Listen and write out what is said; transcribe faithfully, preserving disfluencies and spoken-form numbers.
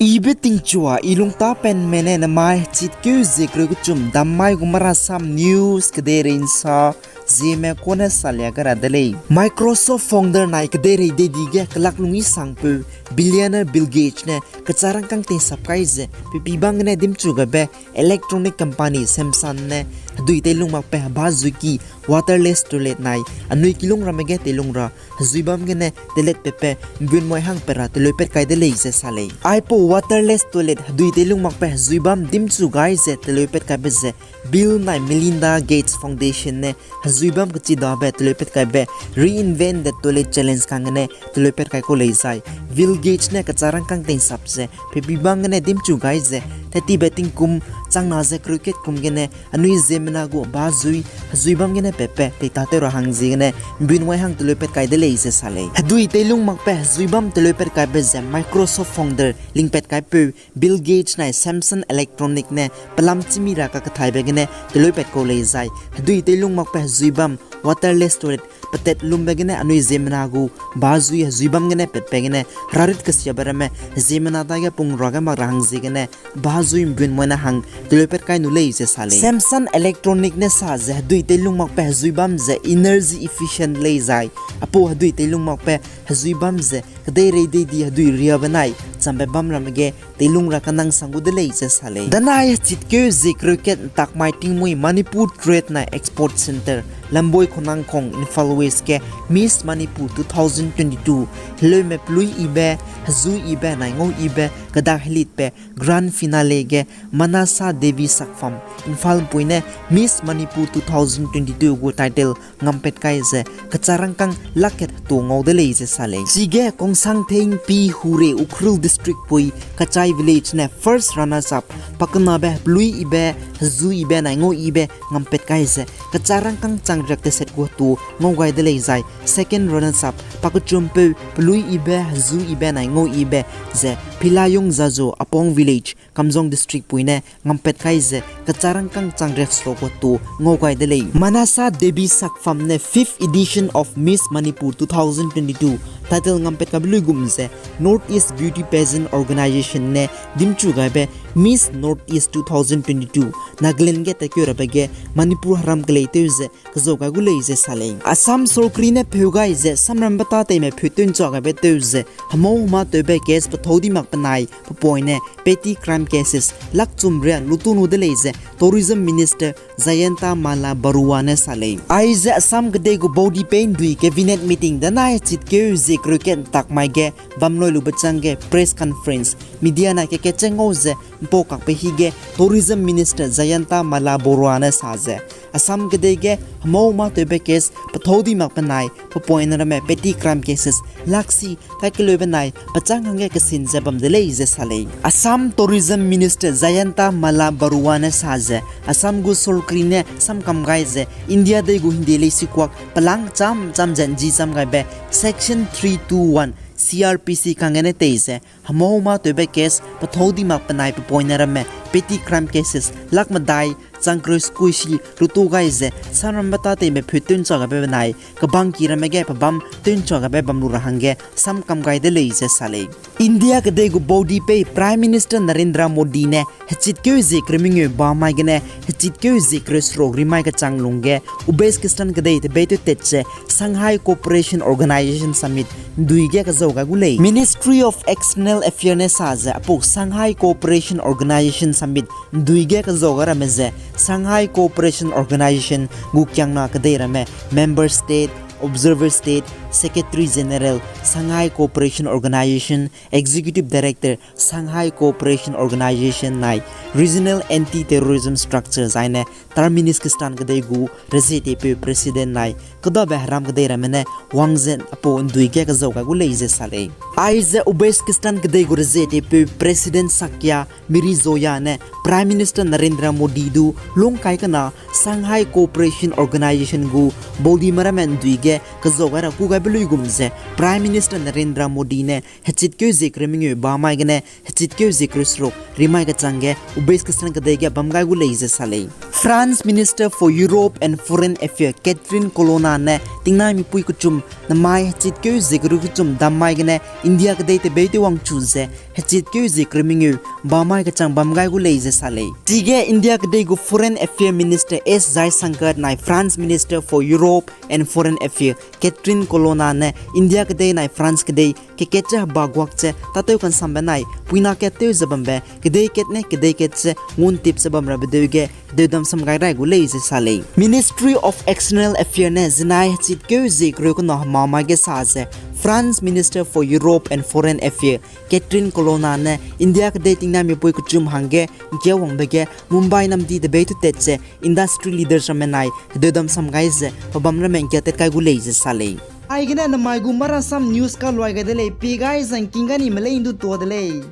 Ibe tingchua, i lungtapenme ne namai hechitkeu zie kereu kechum dammai gu Marasam News kedeirei nsa zieme kune salia ga ra de lei. Microsoft founder nai kedeirei dei di ge kelak lung i sangpeu billionaire Bill Gates ne kecharangkâng teinsap kai ze, pepi bam gene dimchu gaibe electronic company Samsung ne hedui teilung makbe heba zui ki wireless toilet nai anui kilung ramme ge teilung ra hezui bam gene telet pepe mbun moi hang pe ra teleupat kai de lei ze sa lei. Aipau wireless toilet hedui teilung makbe hezui bam dimchu gai ze teleupat kaibe ze Bill nai Melinda Gates Foundation ne hezui bam kechidabe teleupat kaibe Reinvent the Toilet Challenge kang gene teleupat kai kau lei zai Bill Gates ne kecharangkâng teinsap ze pepi bam gene dimchu gai ze, tetibe tingkum changna ze kereu kat kum gene anui ziemmena gu ba zui hezui bam gene pepe teitatew ra hang ziegene mbun moi hang teleupat kai de lei ze sa lei. Hedui teilung makbe hezui bam teleupat kaibe ze Microsoft founder lingpat kaipeu Bill Gates nai Samsung Electronic ne pelam chimi ra kakethaibe gene teleupat kau lei zai hedui teilung makbe hezui bam wireless toilet petat lumbe gene anui ziemmena gu ba zui hezui bam gene petbe gene herarit kesiabe ramme ziemmena dage pung ruage mak ra hang ziegene ba zui mbun moi na hang teleupat kai nu lei ze sa lei. Samsung Electronic ne sa ze hedui teilung makbe hezui bam ze energy efficient lei zai aipau hedui teilung makbe hezui bam ze kedeirei dei di hedui riabe nai chambe bam ramme ge teilung ra kanang sang gu de lei ze sa lei. Danai hechitkeu zie kereu kat ntak mai tingmui Manipur Trade nai Export Centre, Lamboi Khonangkhong, Imphal West ge Miss Manipur two thousand twenty-two heleume pelui ibe, hezui ibe nai ngau ibe kedak helitbe grand finale ge Manasa Devi Sakfam, Imphal mpui ne Miss Manipur two thousand twenty-two gu title ngampat kai ze kecharangkâng lak kat hetu ngau de lei ze sa lei. Chige Kongsangtheng P Hure Ukhrul District pui Kachai Village ne first runners up pakenabe pelui ibe, hezui ibe nai ngau ibe ngampat kai ze kecharangkâng changriak teset gu hetu ngau gai de lei zai second runners up pakechumpeu pelui ibe, hezui ibe nai ngau ibe ze Philayung Zazo Apong Village, Kamjong District pui ne ngampat kai ze kecharangkâng changriak seruk gu hetu ngau gai de lei. Manasa Devi Sakfam ne fifth edition of Miss Manipur two thousand twenty-two title ngampat kaibe luigum ze North East Beauty Pageant Organization ne dimchu gaibe Miss North East two thousand twenty-two Nagaland ge tatkeu rabe ge Manipur heram keleitew ze kezau gai gu lei ze sa lei. Assam sorkari ne pheu gai ze samrambe tâ teime pheu tew nchua gaibe tew ze hemau hema tewbe case pethâu di mak penai pepoine petty crime cases lak chum ria lutu nu de lei ze Tourism Minister Jayanta Malla Barua ne sa lei. Aize Assam kedei gu baudi pei ndui Cabinet meeting danai hechitkeu zie kereu kat ntak mai ge bam loi lube chângge press conference media nai kekatche ngau ze mpau kakbe hige Tourism Minister Jayanta Malla Barua ne sa ze Assam kedei ge hemau hema tewbe case pethâu di mak penai pepoine ramme petty crime cases lak si kaikeleube nai pechâng hangge kesin ze bam de lei ze sa lei. Assam Tourism Minister Jayanta Malla Barua ne sa ze Assam gu sorkari ne samkam gai ze India dei gu hingde leisikuak pelâng cham cham ze nji cham gaibe Section three two one C R P C kangge ne tei ze hemau hema tewbe case pethâu di mak penai pepoine ramme petty crime cases lak medai chang kereu sekuisi lutu gai ze samrambe tâ teime pheu tew nchua gaibe benai kebangki ramme ge pebâm tew nchua gaibe bam lu ra hangge samkam gai de lei ze sa lei. India kedei gu baudi pei Prime Minister Narendra Modi ne hechitkeu zie kereu mengeu ba mai gene hechitkeu zie kereu seruk rimai kechang lungge Uzbekistan kedei tebeitew tet ze Shanghai Cooperation Organization Summit ndui ge kezau gai gu lei. Ministry of External Affairs ne sa ze aipau Shanghai Cooperation Organization Summit ndui ge kezau gai ramme ze Shanghai Cooperation Organization gu kiangna kedei ramme member state, observer state, secretary general, Shanghai Cooperation Organization, executive director, Shanghai Cooperation Organization nai regional anti-terrorism structure zaine Turkmenistan kedei gu rezietepeu president nai kedabe heram kedei ramme ne wang ze aipau ndui ge kezau gai gu lei ze sa lei. Aize Uzbekistan kedei gu rezietepeu president Sakia Mirziyoyev ne Prime Minister Narendra Modi du lungkai kena Shanghai Cooperation Organization gu baudime ramme ndui ge kezau gai ra ku gaibe luigum ze Prime Minister Narendra Modi ne hechitkeu zie kereu mengeu ba mai gene hechitkeu zie kereu seruk rimai kechang ge Uzbekistan kedei ge bam gai gu lei ze sa lei. France Minister for Europe and Foreign Affairs Catherine Colonna ne tingnai mipui kechum namai hechitkeu zie kereu kechum dam mai gene India kedei tebeitew wangchu ze hechitkeu zie kereu mengeu bamai kechang bam gai gu lei ze sa lei. Chige India kedei gu Foreign Affair Minister S Jaishankar nai France Minister for Europe and Foreign Affair Catherine Colonna ne India kedei nai France kedei kekat ze heba guak ze tâtew kansambe nai puina kat tew ze bambe kedei kat ne kedei kat ze nguntip ze bam rabe deuge hedeudam sam gai rai gu lei ze sa lei. Ministry of External Affairs ne zinai hechitkeu zie kereu kena hemamai ge sa ze France Minister for Europe and Foreign Affairs Catherine Colonna ne India kedei tingnamipui kechum hangge ngkia wangbe ge Mumbai namdi debei tutat ze industry leaders ramme nai hedeudam sam gai ze pebam ramme ngkia tat kai gu lei ze sa lei. Aigene namai gu Marasam News kaluai gai de lei, pie gai zangking gai nime lei ndu tuâ de lei.